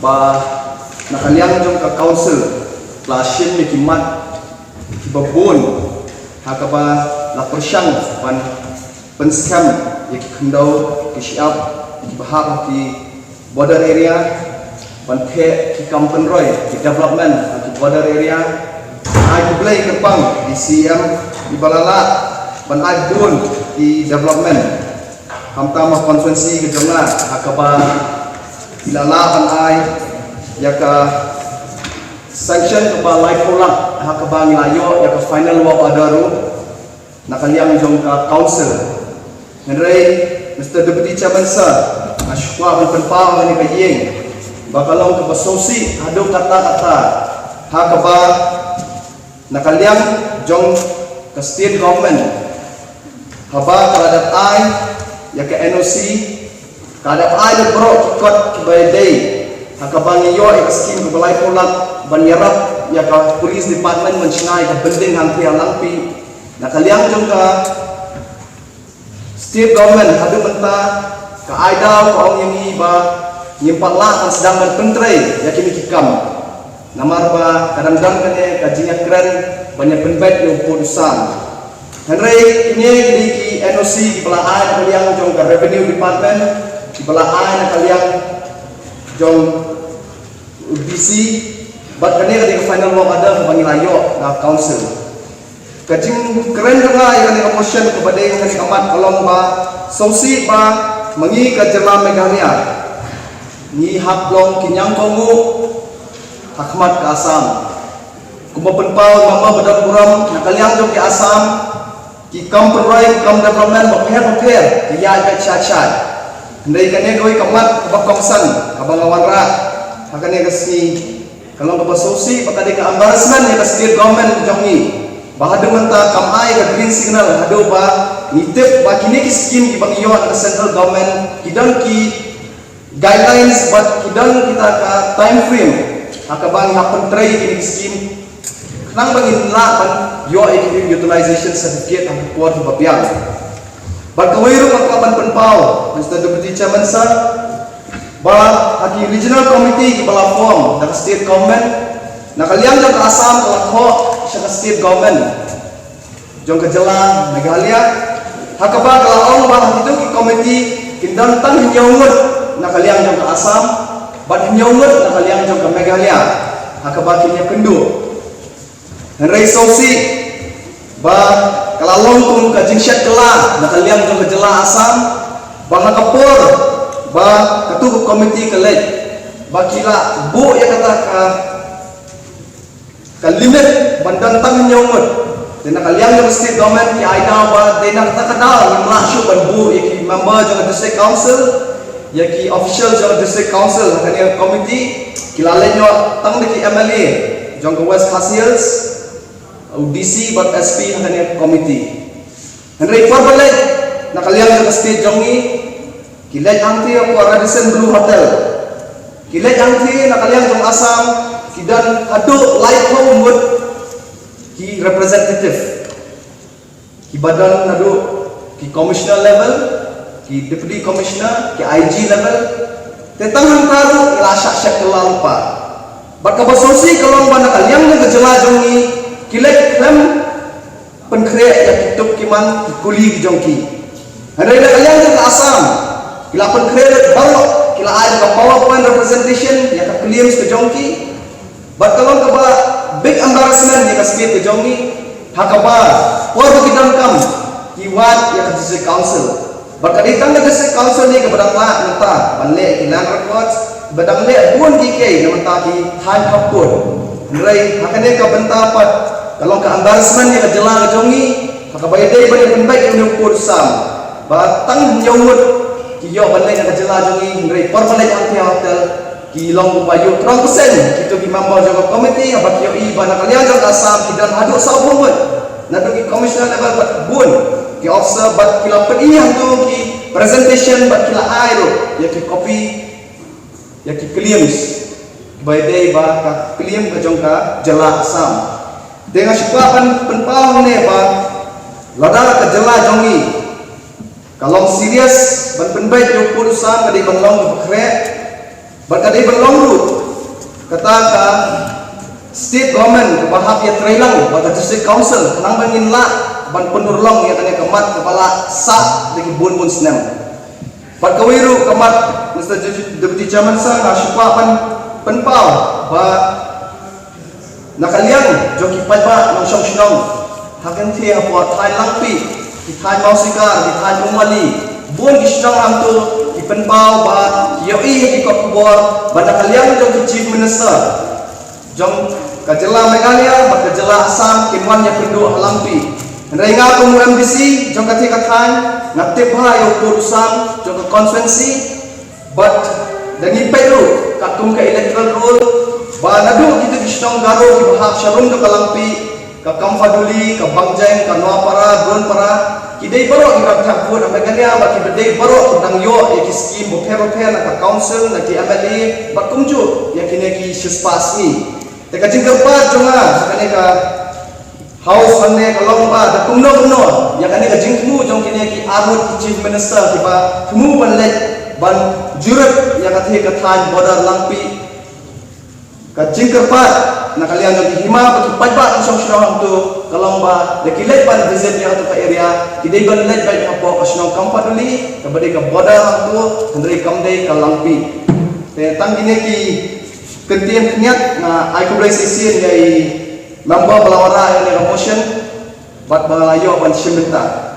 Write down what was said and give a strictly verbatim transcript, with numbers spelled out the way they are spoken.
Ah, na ka liang jong ka council la shim ïa ki mat kiba bun ha kaba la pyrshang ban pynskhem ïa ki khyndew ki shyiap kiba hap ha ki border area, ban theh ki kam pynroi ki development ha ki border area. Ai khublei kyrpang ïa ki C M kiba la lah ban ai bun ki development. Khamtam ha constituency ka jong nga ha kaba ki la lah ban ai ïa ka sanction kaba laiphew lak ha kaba ngi la ïoh ïa ka final work order ruh na ka liang jong ka council. Hynrei Mister Deputy Chairman Sir, nga shu kwah ban pynpaw ha kane ka ïing ba ka long kaba sngewsih haduh katta katta ha kaba na ka liang jong ka state government haba ka la dep ai ïa ka N O C, ka la dep ai lut baroh ki kot kiba ïadei ha kaba ngi ïoh ïa ka skim kaba laiphew lak ban ïarap ïa ka police department ban shna ïa ka building hangtei ha Langpih. Na ka liang jong ka state government haduh mynta ka ai daw ka ong ïa ngi ba ngim pat lah ban sdang ban pyntrei ïa kine ki kam. Namar ba ka dang don kane ka jingïakren ban ïa pynbeit ïa u pud u sam. Hynrei kine ki dei ki N O C kiba la ai na ka liang jong ka revenue department, kiba la ai na ka liang jong u D C, bad kane ka dei ka final work order kaba ngi la ïoh na council. Ka jingkren jong nga ïa kane ka motion kaba dei kane ka mat ka long ba sngewsih ba ma ngi ka jylla Meghalaya ngi hap long ki ñiangkohnguh ha khmat ka Assam. Kumba pynpaw i Member ba don burom, na ka liang jong ki Assam ki kam pynroi, ki kam development bapher bapher ki ïaid beit shai shai. Hynrei kane kawei ka mat kaba kongsan kaba nga wanrah ha kane ka sngi. Ka long kaba sngewsih ba ka dei ka embarrassment ïa ka state government jong ngi ba haduh mynta kam ai ka green signal haduh ba ngi tip ba kine ki skim kiba ngi ïoh na ka central government ki don ki guidelines bad ki don kita ka time frame ha kaba ngi hap pyntrei kine ki skim khnang ba ngin lah ban ïoh ïa ki utilization certificate ha ki por kiba biang. Bad kawei ruh nga kwah ban pynpaw, Mister Deputy Chairman Sir, ba ha ki regional committee kiba la form da ka state government, na ka liang jong ka Assam ka la thoh sha ka state government jong ka jylla Meghalaya, ha kaba ka la ong ba ha kito ki committee kin don tang hynñiew ngut na ka liang jong ka Assam bad hynñiew ngut na ka liang jong ka Meghalaya, ha kaba kin ïakynduh. Hynrei sngewsih ba ka la long kum ka jingshet kylla na ka liang jong ka jylla Assam, ba ha ka por ba katu ka committee ka leit ba ki la buh ïa kata ka, ka limit ban don tang hynñiew ngut. Te na ka liang jong ka state government ki ai daw ba dei na kata ka daw ngim lah shuh ban buh ïa ki member jong ka district council, ïa ki official jong ka district council ha kane ka committee, ki la leit noh tang da ki M L A jong ka West Khasi Hills, u D C bad S P ha kane ka committee. Hynrei por ba leit na ka liang jong ka state jong ngi, ki leit hangtei hapoh Radisson Blu Hotel, ki leit hangtei na ka liang jong Assam, ki don haduh laiphew ngut ki representative kiba don naduh ki commissioner level, ki deputy commissioner, ki I G level. Te tang hangta ruh la shah shet kylla lypa. Bad kaba sngewsih ka long ba na ka liang jong ka jylla jong ngi ki leit khlem pynkhreh ïa ki tup ki man ki kuli ki jong ki. Hynrei na ka liang jong ka Assam ki la pynkhreh lut baroh, ki la ai ka PowerPoint representation ïa ka claims ka jong ki. Bad ka long kaba big embarrassment ïa ka state ka jong ngi, ha kaba por ba ki donkam ki wad ïa ka district council. Bad ka dei tang ka district council ne kaba dang lah mynta ban leh ki land records, ba dang leh bun kiei kiei na mynta ki thaiñ khappud. Hynrei ha kane ka bynta pat ka long ka embarrassment ïa ka jylla ka jong ngi, ha kaba ïadei ban ïa pynbeit ïa une u pud u sam ba tang hynñiew ngut ki ïoh ban leit na ka jylla jong ngi, hynrei por ba leit hangtei ha hotel ki long kumba ïoh trong percent kito ki member jong ka committee, haba ki ïohi ba na ka liang jong ka Assam ki don haduh sawphew ngut, naduh ki commissioner level bad bun ki officer, bad ki la pyni hangto ki presentation bad ki la ai ruh ïa ki copy ïa ki claims ba ïadei ba ka claim ka jong ka jylla Assam. Te nga shu kwah ban pynpaw hangne ba lada ka jylla jong ngi ka long serious ban pynbeit ïa u pud u sam, ka dei ban long kaba khreh bad ka dei ban long ruh Kata ka state government kaba hap ïatreilang bad ka district council khnang ba ngin lah ban pynurlong ïa kane ka mat kaba la sah da ki bun bun snem. Bad kawei ruh ka mat, Mister Deputy Chairman Sir, nga shu kwah ban pynpaw ba na ka liang jong ki paidbah nongshong shnong ha kynthei hapoh thaiñ Langpih, ki thaiñ Mawsikar, ki thaiñ Umali, bun ki shnong hangto ki pynpaw ba ki ïohi ha ki kot khubor ba na ka liang jong ki Chief Minister jong ka jylla Meghalaya bad ka jylla Assam kin wan ïakynduh ha Langpih. Hynrei nga kum u M D C jong katei ka thaiñ nga tip bha ïa u pud u sam jong ka constituency. Bad da ngi peit ruh katkum ka electoral roll ba naduh kita ki shnong Garo kiba hap sharum jong ka Langpih, ka Kamphaduli, ka Bangjeng, ka Noapara, Dronpara, ki dei baroh kiba thep vote ha Meghalaya bad kiba dei baroh kiba dang ïoh ïa ki skim bapher bapher na ka council, na ki M L A bad kumjuh ïa kine ki shispah sngi. Te ka jingkyrpad jong nga ha kane ka House hangne ka long ba da kumno kumno ïa kane ka jingthmu jong kine ki arngut ki Chief Minister kiba thmu ban leit ban jurip ïa katei ka thaiñ border Langpih. Ka jingkyrpad na ka liang jong ki hima bad ki paidbah nongshong shnong hangto ka long ba da ki leit ban visit ïa kato ka area ki dei ban leit beit hapoh ka shnong Kamphaduli kaba dei ka border hangto, hynrei kam dei ka Langpih. Te tang kine ki kyntien khyndiat, nga ai khublei shisien ïa i member ba la wanrah ïa kane ka motion bad ba la ïoh ban shim bynta.